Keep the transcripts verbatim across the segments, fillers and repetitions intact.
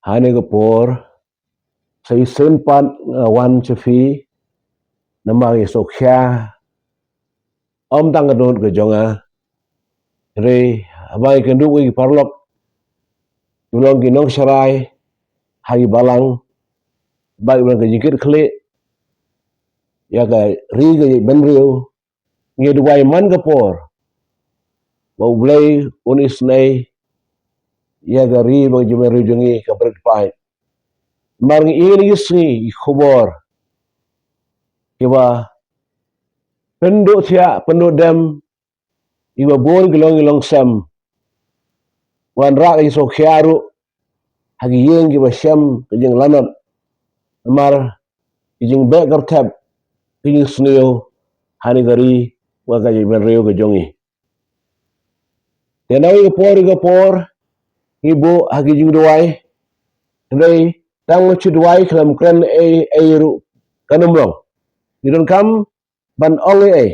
Hane ka por sa i sen pat nga wan cha phi namar i sokha om tang ka dud ka jonga. Re, haba i kynduh i parlok, i long ki nongshakri ha i balang, ba i long ka jingkit khlieh ïa ka ri ka jingïaid bynriew. Ngi duwai man ka por ba U Blei un isynei ïa ka ri bad ka jingïaid bynriew jong ngi ka bret paid. Mar ngi ïohi ïa ki sngi ki khubor kiba pynduh thiah pynduh dem, iba bun ki long ki long sem. Wanrah ka jingsngewkhia ruh ha ki ïing kiba shem ka jinglanot namar ki jingbeh kyrthep, ki jingsniew hane ka ri bad ka jingïaid bynriew ka jong ngi. Te na ka por ka por ngi buh ha ki jingduwai. Hynrei tang shu duwai khlem kren ei ei ruh kan ym long. Ngi donkam ban ong ei ei.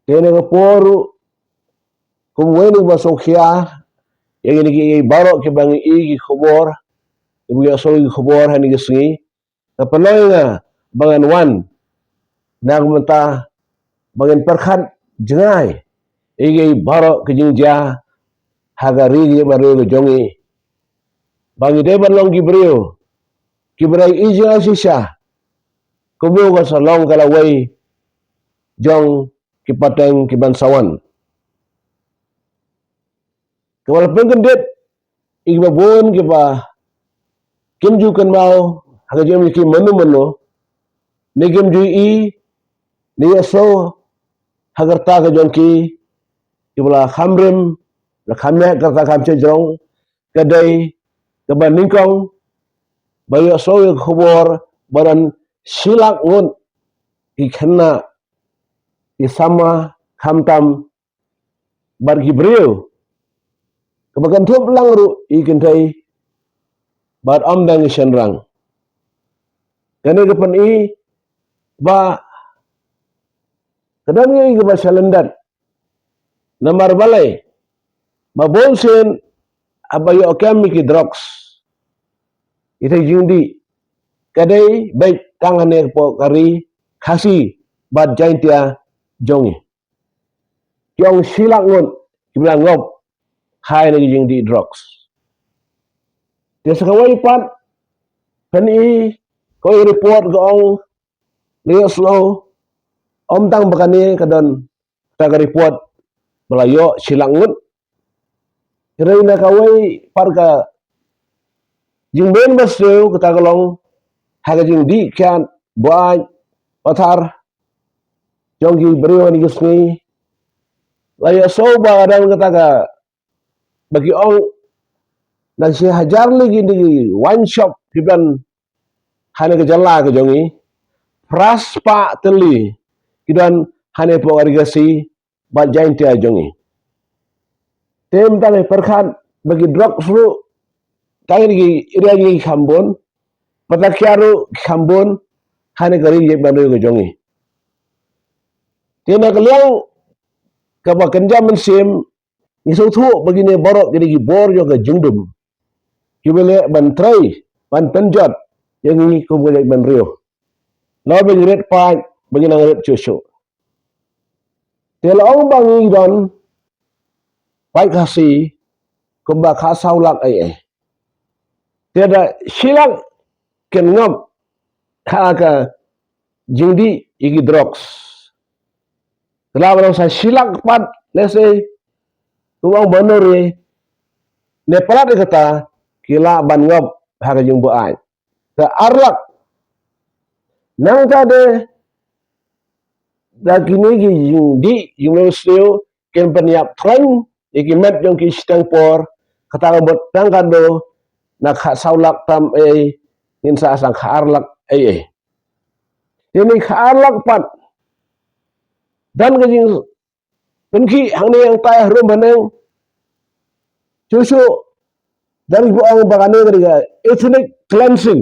Te na ka por ruh kum uwei na kiba sngewkhia ïa kine ki baroh kiba ngi ïohi ki khubor, kiba ïohsngew ki khubor hane ki sngi, ka pynlong ïa nga ba ngan wan na ka bynta ba ngin pyrkhat jngai ïa ki baroh ki jingjia ha ka ri ka jingïaid bynriew ka jong ngi, ba ngi dei ban long ki briew kiba dei i jingïashisha kumno ka sa long ka lawei jong ki pateng kiban sa wan. Kaba la pynkyndit ïa kiba bun kiba kim ju kynmaw ha ka jingim ki mano mano, ne kim ju ïohi ne ïohsngew ha ka rta ka jong ki, kiba la kham rim, la kham ïaid ka rta kham shajrong, ka dei kaba nyngkong ba ïohsngew ïa ka khubor ba don shi lak ngut ki khynnah, ki samla khamtam bad ki briew, kaba kynthup lang ruh ïa ki kynthei bad ym tang ki shynrang. Kane ka pyni ba ka don ïa kaba shalyndet. Namar balei? Ba bun sien haba ïoh kem ïa ki drugs, ïa ki jingdih, ka dei beit tang hane hapoh ka ri Khasi bad Jaintia jong ngi. Ki ong shi lak ngut kiba la ngop ha kine ki jingdih drugs. Te sa kawei pat, pyni kawei report ka ong, la ïohsngew, ym tang ba kane ka don kata ka report ba la ïoh shi lak ngut. Hynrei na kawei pat ka jingbym mynsiem kata ka long ha ka jingdih kiad buaid pathar jong ki briew ha kine ki sngi. La ïohsngew ba ka don kata ka, ba ki ong na shi hajar lei kine ki wine shop kiban ha kane ka jylla ka jong ngi, phra spah tylli ki don hane hapoh ka ri Khasi bad Jaintia jong ngi. Te mynta ngi pyrkhat ba ki drugs ruh tang kine ki area ngi ki kham bun, pathar kiad ruh ki kham bun hane ka ri jait bynriew ka jong ngi. Te na ka liang kaba kynja mynsiem, ngi sngewthuh ba kine baroh kine ki bor jong ka jingdum kiba leh ban trei, ban pynjot ïa ngi kum ka jaitbynriew. Lada ngi rit paid ba ngi nang rit shuh shuh. Te la ong ba ngi don paid Khasi kumba khatsaw lak ei ei. Te da shi lak kin ngop ha ka jingdih ïa ki drugs. Te la ba long sa shi lak pat, let's say, u ong ba nuri ne palat ïa kata, ki lah ban ngop ha ka jingbuaid. Te ar lak nangta de da kine ki jingdih jingmynsiem kin pynïap thrang ïa ki met jong ki shiteng por, kata ka mut tang kano na khatsaw lak tam ei, ngin sa sah khatar lak ei ei. Te na khatar lak pat don ka jingpynkhih hangne hangtai harum haneng. Shuh shuh don kiba ong ba kane ka dei ka ethnic cleansing.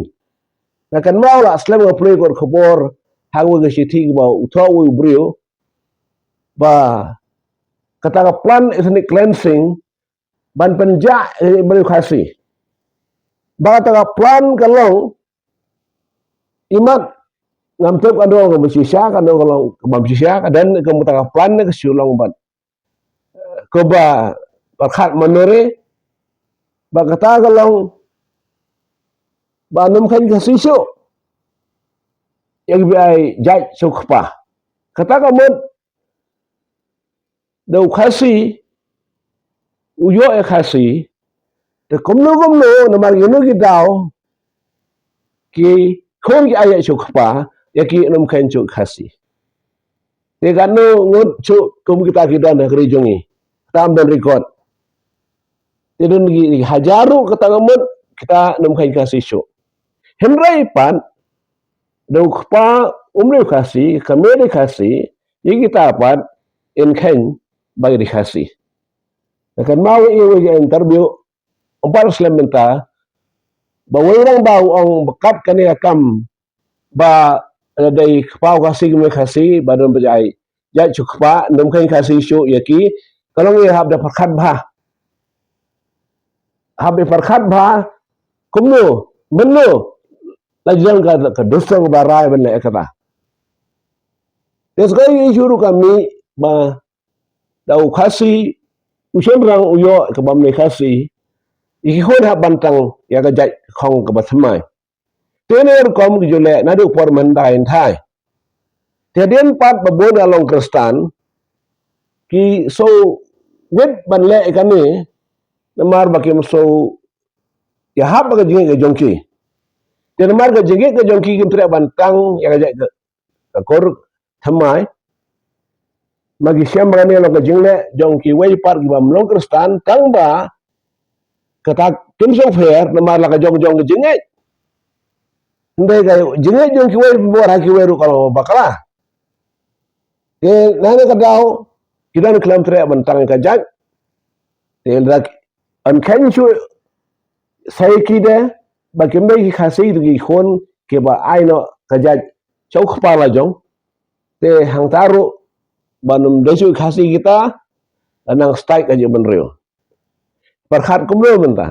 Nga kynmaw la slem nga pule ka khubor ha kawei ka shithi kaba u thoh uwei u briew ba kata ka plan ethnic cleansing ban pynjah ïa ki briew Khasi. Ba kata ka plan ka long, imat, ngam tip ka dei ka bym shisha, ka dei ka long ka bym shisha, ka don ka mut ka plan ne ka shu long bad kaba pyrkhat mano re, ba kata ka long ba ym kheiñ Khasi shuh ïa kiba ai jait sha u kpa. Kata ka mut da u Khasi u ïoh ïa Khasi, te kumno kumno namar kino ki daw ki khun ki ai jait sha u kpa, ïa ki ym kheiñ shuh Khasi. Te katno ngut shuh kum kita ki don ha ka ri jong ngi, tam don record. Te don ki hajar ruh kata ka mut kita ym kheiñ Khasi shuh. Hynrei pat da u kpa um dei Khasi, ka kmie dei Khasi, ïa kita pat yn kheiñ ba ki dei Khasi. Te kan ma u ïa u interview, um pat slem mynta ba wei u rangbah u ong ba kat kane ka kam ba la dei kpa u Khasi, kmie Khasi, ba don ba jait, jait sha u kpa, ym kheiñ Khasi shuh ïa ki, ka long ïa hap da pyrkhat bha. Hap da pyrkhat bha, kumno, mynno la jrong ka, ka dustur ba rai ban leh kata. Te sa ka issue ruh ka mih ba da u Khasi u shynrang u ïoh ka bym dei Khasi, ïa ki khun hap ban tang ïa ka jait khong kaba thymmai. Te ne rukom ki ju leh naduh por mynta hynthai. Te hadien pat ba bun ka long Khristan ki shu wit ban leh ïa kane namar ba kim shu ïahap ba ka jingngeit ka jong ki. Te namar ka jingngeit ka jong ki kim treh ban tang ïa ka jait ka, ka kur thymmai. Ma ki shem ba kane long ka jingleh jong kiwei pat ki bym long Khristan, tang ba kata kim shongpher namar la ka jong jong ka jingngeit. Hynrei ka jingngeit jong kiwei bor ha kiwei ruh ka long bakla. Te na kane ka daw ki don khlem treh ban tang ïa ka jait. Te lada ym kheiñ shuh sa ïa ki de ba kim dei ki Khasi, te ki khun kiba ai noh ka jait sha u kpa la jong. Te hangta ruh ba ym dei shuh Khasi kita, la nang stait ka jingbynriew. Pyrkhat kumno mynta.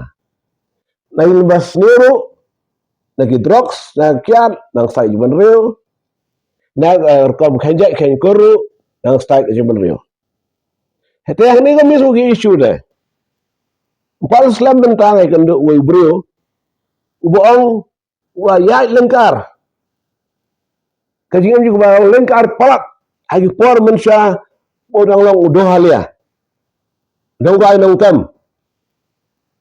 Na ki lyngba sniew ruh, na ki drugs, na ki kiad, nang stait ka jingbynriew. Na, eh, rukom kheiñ jait kheiñ kur ruh, nang stait ka jingbynriew. Te hangne ka mih shuh ki issue de. Um pat slem mynta nga ïakynduh uwei u briew uba ong u la ïaid lyngkar. Ka jingim jong u ba lyngkar palat ha ki por mynshuwa ba u dang long u dohalia, dang kai nongtem.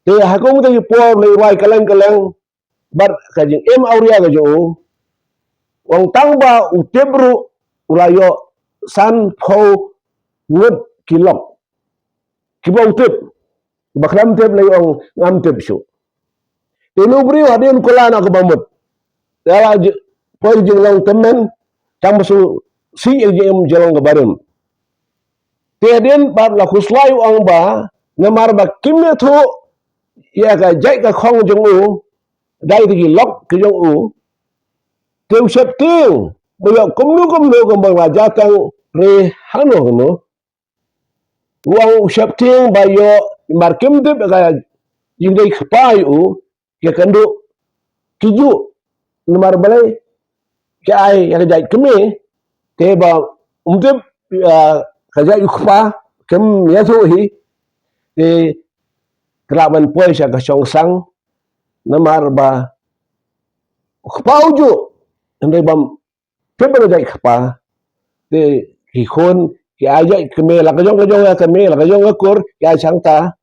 Te ha kumta ki por u la rwai kylleng kylleng bad ka jingim awria ka jong u, u ong tang ba u tip ruh u la ïoh sanphew ngut ki lok kiba u tip. Ba khlem tip la ong ngam tip shuh. Te une u briew hadien kular na kaba mut, te la poi jinglong tymmen, tang ba shu sih ïa ka jingim jong ka barim. Te hadien pat la khuslai u ong ba namar ba kim ïathuh ïa ka jait ka khong jong u, dei te ki lok ki jong u. Te u sheptieng ba ïoh kumno kumno kumba la jatang re hangno hangno. U ong u sheptieng ba ïoh namar kim tip ïa ka jingdei kpa ïa u, ki ïakynduh ki juh namar balei ki ai ïa ka jait kmie. Te ba um tip, ah, ka jait u kpa, kim ïathuh hi. Te ki lah ban poi sha ka shongsang namar ba u kpa u juh, hynrei bym tip ba ka jait kpa. Te ki khun ki ai jait kmie, la ka jong ka jong ka kmie, la ka jong ka kur, ki ai shangta.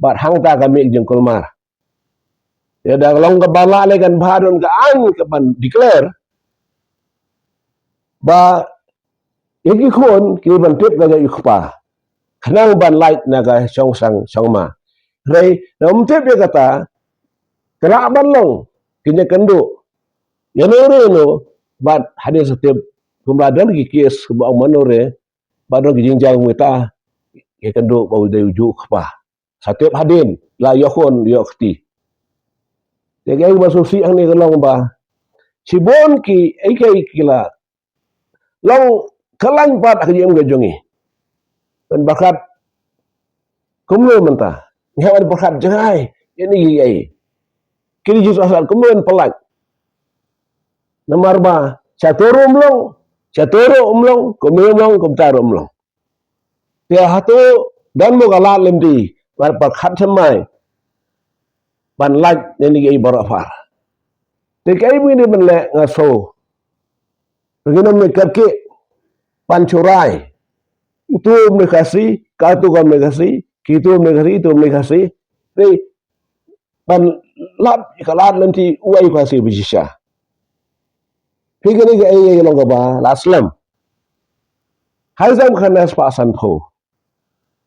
Bad hangta ka mih ka jingkulmar. Ïa da ka long kaba lah leh kan bha don ka aiñ kaban declare ba ïa ki khun ki ban tip ka jait u kpa khnang ban lait na ka shongsang shongma. Hynrei da um tip ïa kata, ka lah ban long ki ïakynduh ïano re ïano, bad hadien sa tip kumba don ki kes kumba ong mano re, ba don ki jingjia kumta, ïakynduh ba u dei u juh u kpa. Sa tip hadien la ïoh khun ïoh kti. Te kaei ba sngewsih hangne ka long ba shibun kiei kiei ki la long kyllaiñ pat ha ka jingim ka jong ngi. Ban pyrkhat kumno mynta, ngi hap ban pyrkhat jngai ïa kine kiei. Kylli Jisu Khrist kumno yn pyllait. Namar ba shato ruh ym long, shato ruh ym long, kumne ym long, kumta ruh ym long. Te hato don mo ka lad lynti ban pyrkhat thymmai ban lait ïa kine kiei baroh par. Te kaei ba ngin ïa ban leh nga sngew ba ngin ym leh kyrkieh, pan shurai. Uto um leh Khasi, kato kam leh Khasi, kito um leh Khasi, ito um leh Khasi. Te ban lap ïa ka lad lynti uei u Khasi ba shisha. Phi kane kaei long kaba la slem. Hai zam khana spah sanphew.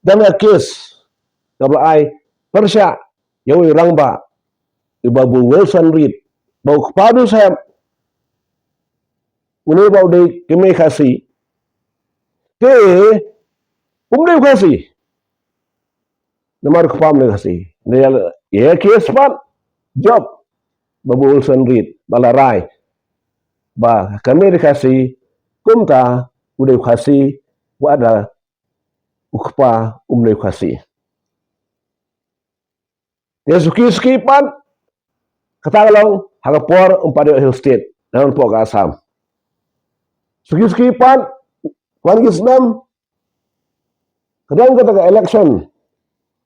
Dang ïa case kaba la ai pyrshah ïa uwei u rangbah, u Babu Wilson Reed, ba u kpa u shem, une ba u dei kmie Khasi. Te um dei u Khasi. Namar u kpa um dei Khasi. Ne ïa, ïa case pat jop Babu Wilson Reed ba la rai ba ka kmie dei Khasi, kumta u dei u Khasi, wat la u kpa um dei u Khasi. Te suki suki pat, kata ka long ha ka por um pat ïoh Hill State, na nongpoh ka Assam. Suki suki pat, wan ki snem, ka don kata ka election,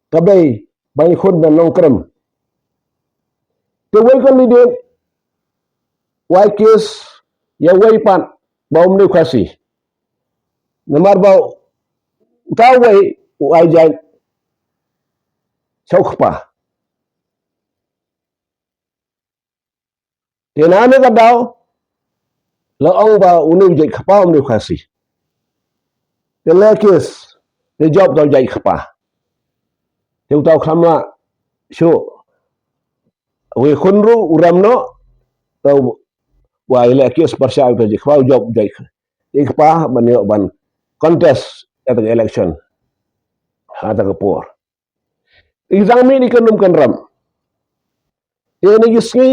ka dei ban ïakhun na Nongkrem. Te uwei u candidate u ai case ïa uwei pat ba um dei u Khasi. Namar ba uta uwei u ai jait sha u kpa. Te na kane ka daw la ong ba une u jait kpa um dei u Khasi. Te leh case, te jop uta u jait kpa. Te uta u kham lah shuh. Uwei u khun ruh u rem noh. Te u, uwei u leh case pyrshah uta u jait kpa, u jop u jait kpa ban ïoh ban contest ïa ka election ha kata ka por. Te ki dang mih ne kan ym kan rem. Te na ki sngi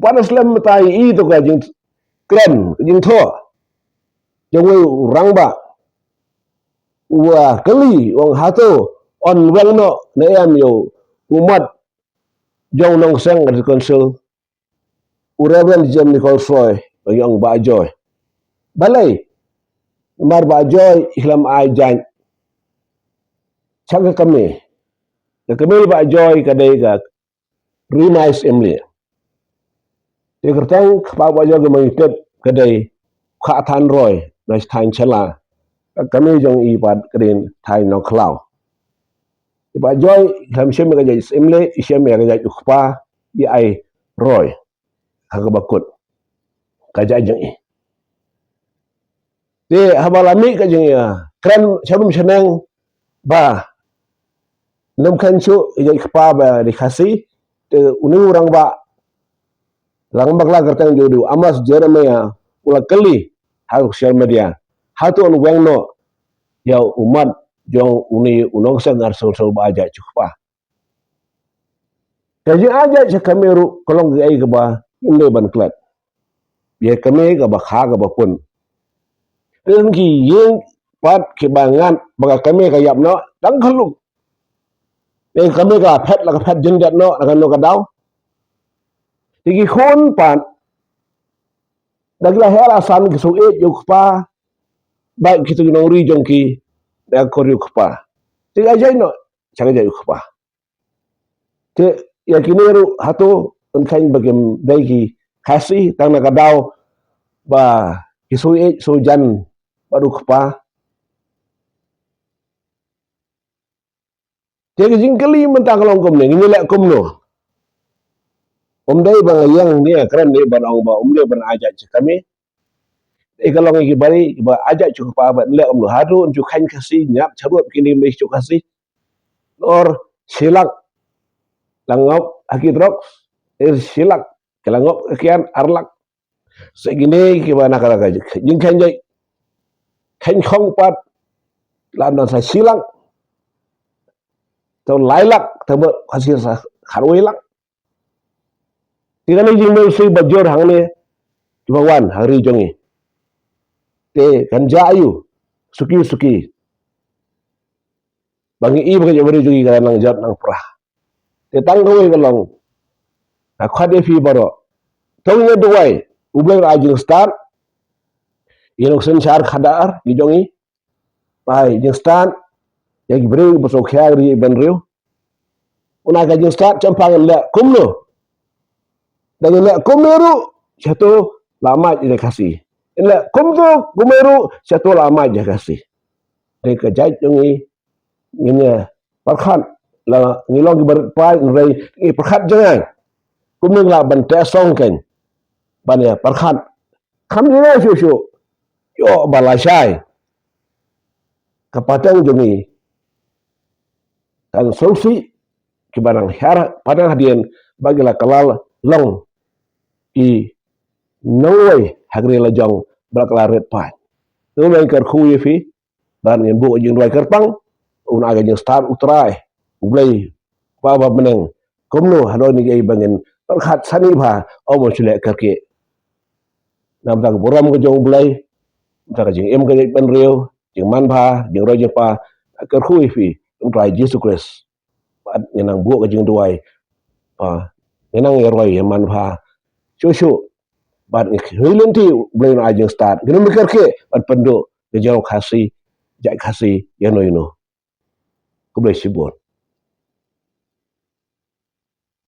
pat slem mynta i to ka jingkren, ka jingthoh jong uwei u rangbah, u wan kylli, u ong hato yn weng noh ne em ïa u mat jong u nongseng District Council, u Reverend Jem Nichols Roy, ba ngi ong Bah Joy. Balei? Namar Bah Joy i khlem ai jait sha ka kmie. Ka kmie Bah Joy ka dei ka Ri Maish Imlieh. Te kyrteng kpa Bah Joy kaba ngi tip ka dei Khahthan Roy, na thaiñ Shella. Ka kmie jong i pat ka dei thaiñ Nongkhlaw. Te Bah Joy i khlem shem ïa ka jait Imlieh, i shem ïa ka jait u kpa, i ai Roy ha kaba kut ka jait jong i. Te haba la mih ka jingïakren sha rum sha neng ba ym kheiñ shuh ïa i kpa ba dei Khasi, te une u rangbah, rangbah bakla kyrteng jong u dei u Amos Jeremiah, u la kylli ha social media, hato yn weng noh ïa u mat jong une u nongseng Arsenal ba ai jait sha u kpa. Ka jingai jait sha ka kmie ruh ka long kaei kaba ym dei ban klet. Ïa ka kmie kaba kha kaba pun. Te ki ïing pat kiba ngat ba ka kmie ka ïap noh dang khlung. Ïa ka kmie ka phet la ka phet jyndat noh na kano ka daw. Te ki khun pat da ki la heh la san ki shu ïeit ïa u kpa bad kito ki nongri jong ki da ka kur ïa u kpa. Te ka jait noh sha ka jait u kpa. Te ïa kine ruh hato yn kheiñ ba kim dei ki Khasi tang na ka daw ba ki shu ïeit shu jan bad u kpa. Te ka jingkylli mynta ka long kumne, ngin ïaleh kumno? Ym dei ba nga ïeng ne kren ne ban ong ba ym dei ban ai jait sha ka kmie. Te ka long ïa ki bari ba ai jait sha u kpa ba leh kumno, haduh yn ju kheiñ Khasi, ñiad sharud kine mei sha Khasi. Or shi lak la ngop ha ki drugs, te shi lak ki la ngop ha ki ar lak. Sa kine kiba na ka jingkheiñ jait kheiñ khong pat la don sa shi lak, to lai lak, to ba Khasi sa khatwei lak. Te kane jingmynsiem ba jur hangne kiba wan ha ri jong ngi. Te kan jia aiu suki suki ba ngi i ba ka jaitbynriew jong ngi ka nang jot nang prah. Te tang kawei ka long Nga khot ïa phi baroh. To ngin duwai. U Blei un ai jingstad ïa ngi, u synshar khadar jong ngi. Ai jingstad ïa ki briew ba sngewkhia ri bynriew. Un ai ka jingstad, shaphang ngin leh kumno. Lada ngin leh kumno ruh, shato la mad ïa ka Khasi. Ngin leh kumno, kumno ruh, shato la mad ïa ka Khasi. Dei ka jait jong ngi, ngin ïa pyrkhat, la ngi long kiba rit paid, hynrei ngi pyrkhat jngai. Kumno ngi lah ban teh song kein ban ïa pyrkhat. Kham jngai shuh shuh. Ïoh ba lashai ka pateng jong ngi kan sngewsih kiba nang hiar pateng hadien, ba ki la kylla long ki nongwei ha kane ka la jong, ba la kylla rit paid. Te nga kyrkhu ïa phi, bad ngin buh jingduwai kyrpang, un ai ka jingstad U Trai, U Blei ba bymneng. Kumno, haduh ngi ïa ba ngin pyrkhat sani bha, ym shym leh kyrkieh. Namar ka burom ka jong U Blei, namar ka jingim ka jait bynriew, jingmanbha, jingroi jingpa, kyrkhu ïa phi, U Trai Jisu Khrist. Bad ngin nang buh ka jingduwai, ba ngin nang ïa roi ïa manbha shuh shuh. Bad ngi khmih lynti, U Blei un ai jingstad, ngin ym kyrkieh ban pynduh ka jingrong Khasi, jait Khasi ïa no ïa no. Khublei shibun.